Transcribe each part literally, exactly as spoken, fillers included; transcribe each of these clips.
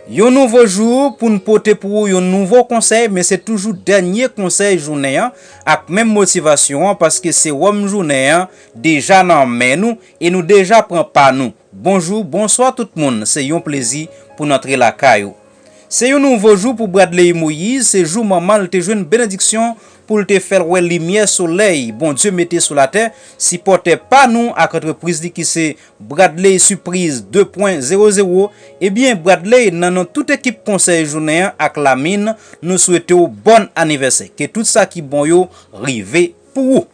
Yon nouvo jou pou n pote pou ou yon nouvo konsèy, men se toujou dènye konsèy jounen an ak menm motivasyon an, paske sewòm jounen an deja nan men nou e nou deja pran pa nou. Bonjou, bonswa tout moun, se yon plezi pou n antre lakay ou. Se yon nouvo jou pou Bradley Moïse, se jou manman l te jwenn benediksyon pou l te fè l wè limyè solèy Bondye mete sou latè, sipòtè pa nou ak antrepriz li ki se Bradley Surprise de pwen zewo zewo. Ebyen, Bradley, nan non tout ekip konsèy jounen an ak Lamine, nou swete w bòn anivèsè. Ke tout sa ki bon yo rive pou ou.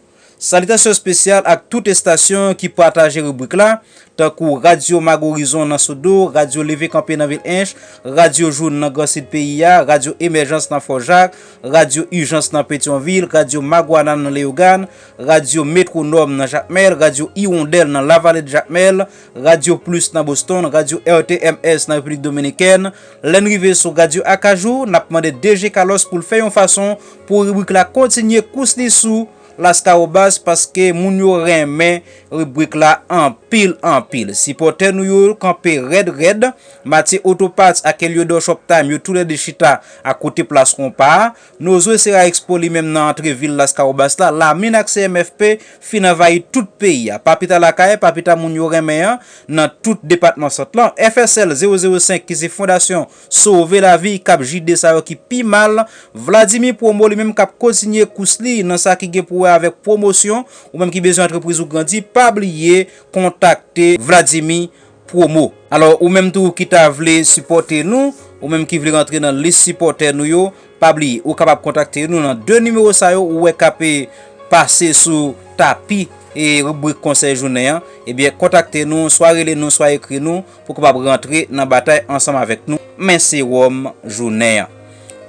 Salitasyon espesyal ak tout estasyon ki pataje ribrik la, tankou Radyo Mago Horizon nan Sodo, Radyo Leve Kanpe nan vil Ench, Radyo Joun nan Gran Sid peyi a, Radyo Emèjans nan Fò Jak, Radyo Ijans nan Petyonvil, Radyo Magwana nan Leyogàn, Radyo Metwonòm nan Jakmèl, Radyo Iwondèl nan Lavale de Jakmèl, Radyo Plis nan Boston, Radyo R T M S nan Repiblik Dominikèn. Lè n rive sou Radyo Akajou, n ap mande D J Carlos pou l fè yon fason pou ribrik la kontinye kous li sou Laskawobas, paske moun yo renmen ribrik la anpil, anpil. Sipòtè nou yo kanpe rèd, rèd. Matye Autoparts ak Eliodor Shoptime, yo toulède chita akote plas konpa a. Nozo Sera Expo li menm nan antre vil Laskawobas la. Lamine ak C M F P fin anvayi tout peyi a. Papita lakay, papita moun yo renmen an nan tout depatman Sant lan. F S L zewo zewo senk ki se Fondasyon Sove Lavi k ap jide sa yo ki pi mal. Vladimir Promo li menm k ap kontinye kous li nan sa ki gen pou wè avèk pwomosyon. Ou menm ki bezwen antrepriz ou grandi, pa bliye kontakte Vladimir Promo. Alò, ou menm tou ki ta vle sipòte nou, ou menm ki vle rantre nan lis sipòtè nou yo, pa bliye, ou kapab kontakte nou nan de nimewo sa yo, ou wè k ap pase sou tapi e ribrik konsèy jounen an. Ebyen, kontakte nou, swa rele nou, swa ekri nou, pou kapab rantre nan batay ansanm avèk nou. Men sewòm jounen an.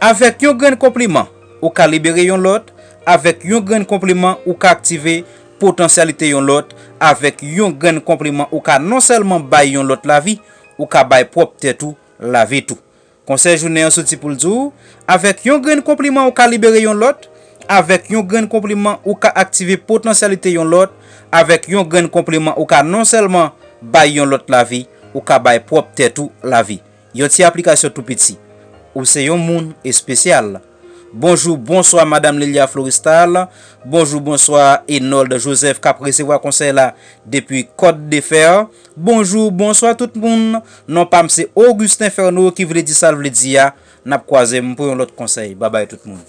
Avèk yon grenn konpliman, ou ka libere yon lòt. Avèk yon grenn konpliman, ou ka aktive potansyalite yon lòt. Avèk yon grenn konpliman, ou ka non sèlman bay yon lòt lavi, ou ka bay pwòp tèt ou lavi tou. Konsèy jounen an soti pou l di w, avèk yon grenn konpliman, ou ka libere yon lòt. Avèk yon grenn konpliman, ou ka aktive potansyalite yon lòt. Avèk yon grenn konpliman, ou ka non sèlman bay yon lòt lavi, ou ka bay pwòp tèt ou lavi. Yon ti aplikasyon tou piti. Ou se yon moun espesyal. Bonjou, bonswa, Madam Lilia Florestal. Bonjou, bonswa, Enold Joseph, k ap resevwa konsèy la depi Kòt de Fè. Bonjou, bonswa tout moun. Non pa m se Augustin Ferno, ki vle di sa l vle di a. N ap kwaze m pou yon lòt konsèy. Babay tout moun.